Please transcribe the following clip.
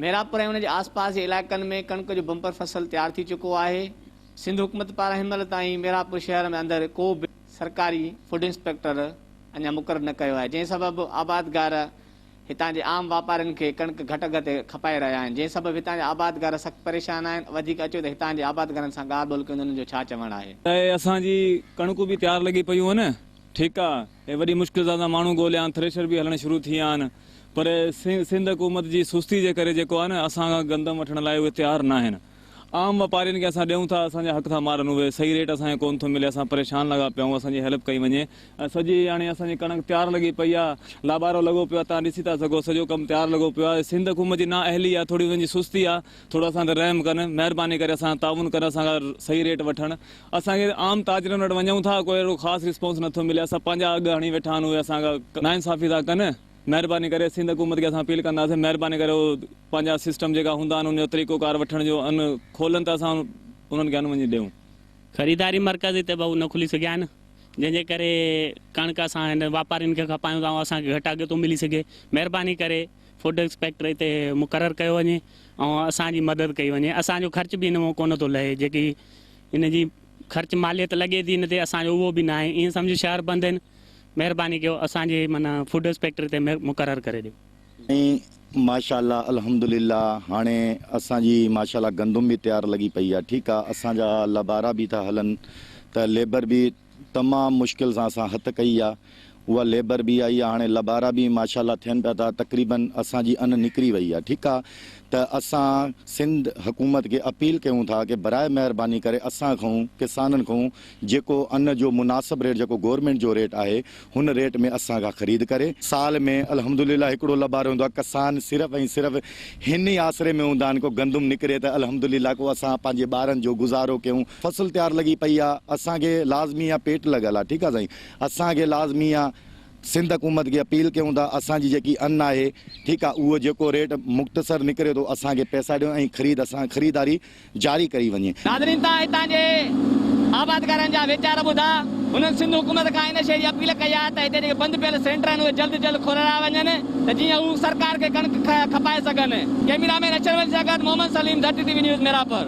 ميرانپور ۽ ان جي آس پاس جي علائقن ۾ ڪڻڪ جو بمپر فصل تيار ٿي چڪو آهي. سنڌ حڪومت پاران هن مهل تائين ميرانپور شهر ۾ اندر ڪو به سرڪاري فوڊ انسپيڪٽر اڃا مقرر نه ڪيو آهي جنهن سبب آبادگار هتان جي عام واپارين کي ڪڻڪ گهٽ اگهه تي کپائي رهيا آهن جنهن سبب هتان جا آبادگار سخت پريشان آهن وڌيڪ اچو ته هتان جي آبادگارن سان ڳالهه ٻولهه ڪيون ته انهن جو ڇا چوڻ آهي. ته اسان جي ڪڻڪون به تيار لڳي پيون آهن ٺيڪ آ هي وڏي مشڪل سان اسان ماڻهو ڳوليا آهن ٿريشر به هلڻ شروع ٿي ويا آهن پر سنڌ حڪومت جي سستي جي ڪري جيڪو آهي نه اسان کان گندم وٺڻ لاء اهي تيار ناهن عام واپارين کي اسان ڏيون ٿا اسان جا حق ٿا مارن اهي صحيح ريٽ اسان کي ڪونه ٿو ملي اسان پريشان لڳا پيا آهيون اسان جي هيلپ ڪئي وڃي ۽ سڄي هاڻي اسان جي ڪڻڪ تيار لڳي پئي آهي لابارو لڳو پيو آهي توهان ڏسي ٿا سگهو سڄو ڪم تيار لڳو پيو آهي سنڌ حڪومت جي نا اهلي آهي ٿوري انهن جي سستي آهي ٿورو اسان تي رحم ڪن مهرباني ڪري اسان سان تعاون ڪن اسان کان صحيح ريٽ وٺن اسان کي عام تاجرن وٽ وڃون ٿا ڪو اهڙو خاص رسپانس نٿو ملي اسان پنهنجا اگهه هڻي ويٺا آهن اهي اسان کان ناانصافي ٿا ڪن مهرباني ڪري سنڌ حڪومت کي اسان اپيل ڪنداسين مهرباني ڪري اهو پنهنجا سسٽم جيڪا هوندا آهن ان جو طريقو ڪار وٺڻ جو ان کولن ته اسان انهن کي ان وڃي ڏيون. خريداري مرڪز هتي ڀائو نه کلي سگهيا آهن جنهن جي ڪري ڪڻڪ اسان هن واپارين کي کپايون ٿا ۽ اسان کي گهٽ اگهه ٿو ملي سگهي مهرباني ڪري فوڊ انسپيڪٽر هتي مقرر ڪيو وڃي ۽ اسان جي مدد ڪئي وڃي اسان جو خرچ به ان مان ڪونه ٿو لهي جيڪي ان جي خرچ ماليت لڳي ٿي ان تي اسان جو اهو به ناهي ائين سمجهه شهر بند آهن مهرباني ڪيو اسان جي معنيٰ فوڊ انسپيڪٽر هتي مقرر ڪري ڏيو. سائين ماشاءالله الحمدلله هاڻي اسان جي ماشاءالله گندم به تيار لڳي پئي آ ٺيڪ آ اسان جا لبارا به ٿا هلن ته ليبر به تمام مشڪل سان اسان هٿ ڪئي آ اها ليبر به آئي آ هاڻي لبارا به ماشاءالله ٿين پيا ٿا تقريبن اسان جي ان نڪري وئي آ ٺيڪ آ ته اسان سنڌ حڪومت کي اپيل ڪيون ٿا ڪي براء مهرباني ڪري اسان کان ڪسانن کان جيڪو ان جو مناسب ريٽ جيڪو گورنمينٽ جو ريٽ آهي هن ريٽ ۾ اسان کان خريد ڪري. سال ۾ الحمدلله هڪڙو لبارو ايندو آ ڪسان صرف ۽ صرف هن ئي آسري ۾ هوندا آهن ڪو گندم نڪري ته الحمدلله ڪو اسان پنهنجي ٻارن جو گذارو ڪيون فصل تيار لڳي پئي آ اسان کي لازمي آ پيٽ لڳل آ ٺيڪ آ سائين اسان کي لازمي آ سنڌ حڪومت کي اپيل ڪيون ٿا اسان جي جيڪي ان آهي ٺيڪ آ اهو جيڪو ريٽ مختصر نڪري ٿو اسان کي پئسا ڏيو ۽ خريد اسان خريداري جاري ڪئي وڃي. ناظرين تان هتان جي آبادگارن جا ويچار ٻڌا. هنن سنڌ حڪومت کان ان شيء جي اپيل ڪئي آهي ته هتي جيڪي بند پيل سينٽر آهن اهي جلد جلد کولرايا وڃن ته جيئن هو سرڪار کي ڪڻڪ کپائي سگهن. ڪئميرا مين اشرف علي سان گڏ Muhammad Saleem, Dharti T V news, Mirapur.